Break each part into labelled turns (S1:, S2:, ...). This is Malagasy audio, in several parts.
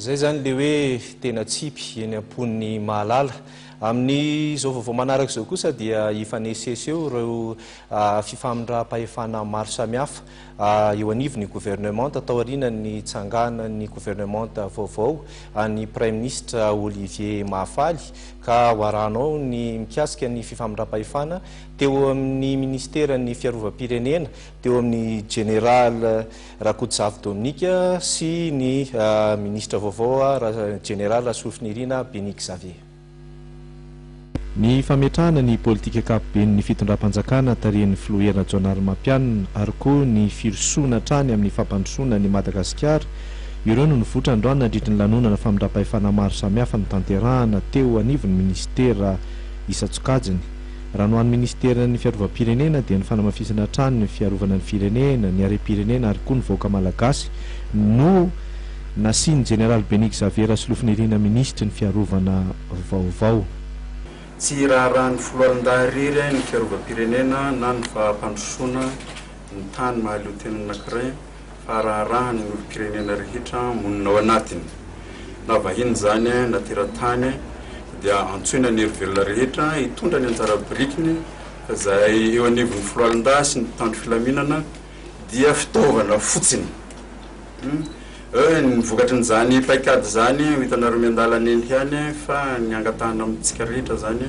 S1: Zay zany le hoe tena tsipy eny am-pon'ny mahalala. Amin'izao vaovao manaraka izao kosa dia hifanesesy eo ireo fifamindram-pahefana maro samihafa eo anivon'ny governemanta taorian'ny nitsanganan'ny governemanta vaovao an'ny Praiminisitra Olivier Mahafaly ka ho arahanao ny mikasika ny fifamindram-pahefana teo amin'ny ministeran'ny fiarovam-pirenena teo amin'ny Jeneraly Rakotozafy Dominique sy ny minisitra vaovao Jeneraly Rasolofonirina Béni Xavier. Ny fametrahana ny politika ankapoben'ny fitondram-panjakana tarihin'ny filoha Hery Rajaonarimampianina ary koa ny firosoana hatrany amin'ny fampandrosoana an'i Madagasikara, ireo no nivoitra androany nandritry ny lanonana famindram-pahefana maro samihafa notanterahana teo anivon'ny minisitera isan-tsokajiny. Raha ny ho an'ny minisiteran'ny fiarovam-pirenena dia ny fanamafisana hatrany ny fiarovana ny firenena, ny harem-pirenena ary koa ny vahoaka malagasy no nasian'ny jeneraly Béni Xavier Rasolofonirina minisitry ny fiarovana vaovao.
S2: Tsy raharahan'ny foloalindahy irery ny fiarovam-pirenena na ny fampandrosoana ny tany mahaleo tena anankiray fa raharahan'ny olom-pirenena rehetra monina ao anatiny. Na vahiny izany na teratany dia antsoina ny hery velona rehetra hitondra ny anjara birikiny fa izay eo anivon'ny foloalindahy sy ny mpitandro filaminana dia fitaovana fotsiny. Ny vokatrin'izany paikady izany ho hitanareo miandalana eny ihany fa ny angatahana amintsika rehetra izany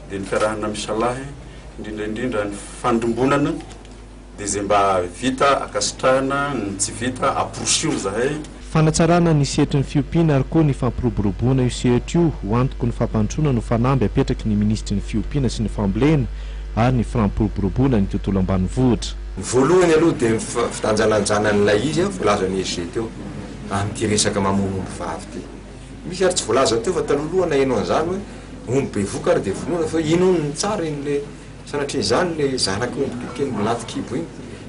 S2: dia ny fiarahana misalahy indrindra indrindra ny fandrombonana Dia izay mba vita ankasitrahana, ny tsy vita aporosio izahay.
S1: Fanatsarana ny sehatry ny fiompiana ary koa ny fampiroboroboana io sehatra io ho antoky ny fampandrosoana no fanamby apetraky ny minisitry ny fiompiana sy ny fambolena ary ny frampiroboroboana ny tontolo ambanivohitra.
S3: Ny voalohany aloha dia ny fidanjalanjana an'ilay izy voalazan'i SG teo amin'ity resaka mamono omby vavy ity. Misy ary tsy voalaza teo fa talohaloha naheno an'izany hoe omby bevoka ary dia vonoina fa iny hono no tsara iny le Sanatria izany le zanak'omby bibikely milaty kibo iny.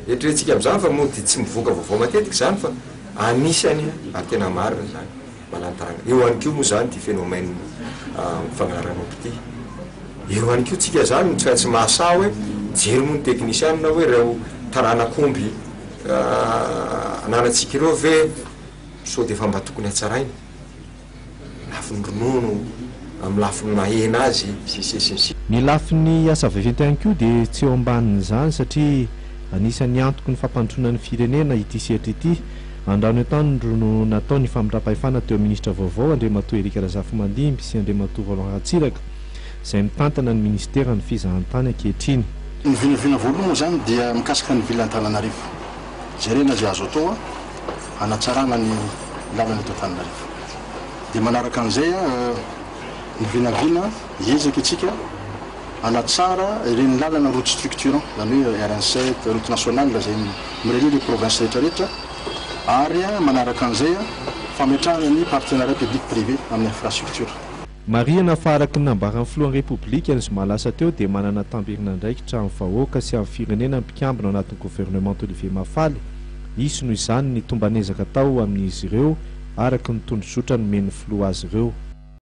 S3: Eritreretintsika amin'izany fa mody tsy mivoaka vaovao matetika izany fa anisany ary tena marina izany. Manan-taranga. Eo ihany koa moa izany ity phénomène fangalaran'omby ity. Eo ihany koa tsika izany no tsy maintsy mahasahy hoe mijery moa ny teknisianina hoe ireo taranak'omby ananantsika ireo ve sao dia efa mba tokony hatsaraina. Lafiny ronono, amin'ny lafiny maha hena azy, sy ny sisa sy ny sisa.
S1: Ny lafiny asa vaventy ihany koa dia tsy eo ambanin'izany satria anisan'ny antoky ny fampandrosoana ny firenena ity sehatra ity. Andrano Antandro no natao ny famindram-pahefana teo amin'ny minisitra vaovao Andriamatoa Eric Razafimandimby sy Andriamatoa Roland Ratsiraka izay mitantana ny minisiteran'ny fizahantany ankehitriny.
S4: Ny vinavina voalohany moa izany dia mikasika ny ville Antananarivo. Jerena izay azo atao hanatsarana ny lalana eto Antananarivo. Dia manaraka an'izay ny vinavina hiezaka isika hanatsara ireny lalana route structurant, izany hoe RN sept, route nationale izay mi-relier les provinces rehetra rehetra ary manaraka an'izay fametrahana ny partenariat public privé amin'ny infrastructure.
S1: Marihina fa araka ny nambaran'ny Filohan'ny Repoblika ny zoma lasa teo dia manana tamberin'andraikitra amin'ny vahoaka sy amin'ny firenena ny mpikambana ao anatin'ny governemanta Olivier Mahafaly. Hisy noho izany ny tomban'ezaka atao amin'izy ireo araka ny tondrozotra nomen'ny Filoha azy ireo.